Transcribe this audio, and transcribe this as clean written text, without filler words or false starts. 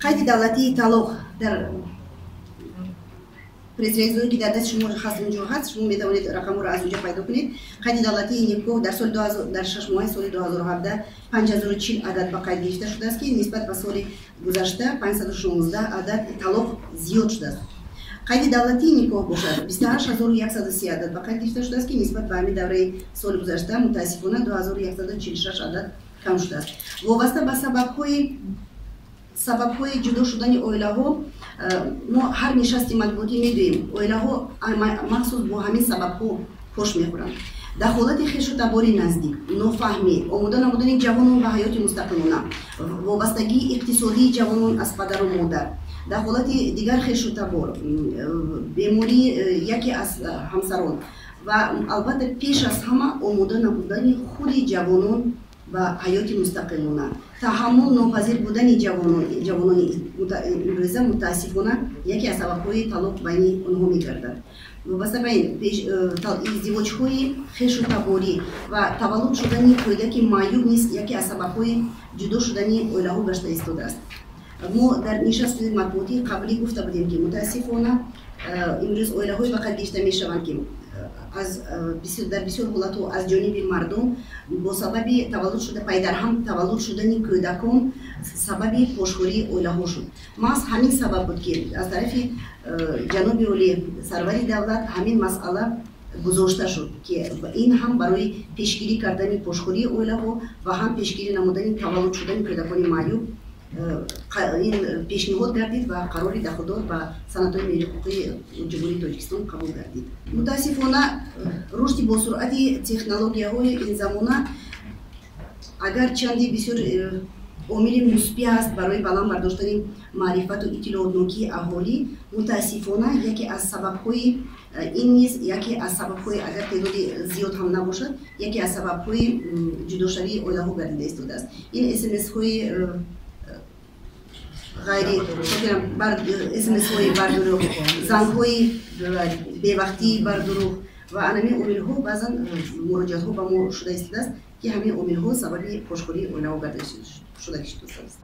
Қайди давлатии талоқ дар пресс-релизое, ки дар дасти шумо ҳаст, унҷо ҳаст, шумо метавонед рақамҳоро аз унҷо пайдо кунед. Қайди давлатии никоҳ дар соли дар 6 моҳаи соли 2017 5040 адад ба қайд гирифта шудааст, ки нисбат ба соли гузашта 516 адад талоқ зиёд шудааст. Қайди давлатии никоҳ бошад, 28 130 адад ба қайд гирифта шудааст, ки нисбат ба ҳамин давраи соли гузашта, мутаассифона, 2146 адад кам шудааст. Вобаста ба сабабҳои ҷудо шудани оилаҳо, мо ҳар нишасти матбуотӣ мегӯем, оилаҳо махсус бо ҳамин сабабҳо пош мехӯранд: дахолати хешу табори наздик, нофаҳмӣ, омода набудани ҷавонон ба ҳаёти мустақилона, вобастагии иқтисодии ҷавонон аз падару модар, дахолати дигар хешу табор, бемории яке аз ҳамсарон ва, албатта, пеш аз ҳама омода набудани худи ҷавонон ба ҳаёти мустақилона, таҳаммул нопазир будани ҷавонони имрӯза, мутаассифона, яке аз сабабҳои талоқ байни онҳо мегардад. Вобаста ба ин, издивоҷҳои хешу таборӣ ва таваллуд шудани кӯдаки маъюб низ яке аз сабабҳои ҷудо шудани оилаҳо гашта истодааст. Мо дар нишасти матбуотии қаблӣ гуфта будем, ки мутаассифона, имрӯз оилаҳое ба қайд гирифта мешаванд, ки аз дар бисёр ҳолатҳо аз ҷониби мардум бо сабаби таваллуд шуда, пайдарҳам таваллуд шудани кӯдакон сабаби пошхӯрии оилаҳо шуд. Маҳз ҳамин сабаб буд, ки аз тарафи ҷаноби олӣ, сарвари давлат, ҳамин масъала гузошта шуд, ки ин ҳам барои пешгирӣ кардани пошхӯрии оилаҳо ва ҳам пешгирӣ намудани таваллуд шудани кӯдакони маъюб ин пешниҳод гардид ва қарори дахлдор ба санадҳои меъёри ҳуқуқии Ҷумҳурии Тоҷикистон қабул гардид. Мутаассифона, рушди босуръати технологияҳои ин замона, агарчанде бисёр омили мусбӣ аст барои баланд бардоштани маърифату иттилоотнокии аҳолӣ, мутаассифона, яке аз сабабҳои ин низ яке аз сабабҳои, агар теъдоди зиёд ҳам набошад, яке аз сабабҳои ҷудошавии оилаҳо гардида истодааст. Ин смсҳои ғайри смсҳои бардурӯғ, зангҳои бевақтии бардурӯғ ва анами омилҳо, баъзан муроҷиатҳо ба мо шуда истодааст, ки ҳамин омилҳо сабаби пошхӯрии оилаҳо гардида шуда истодааст.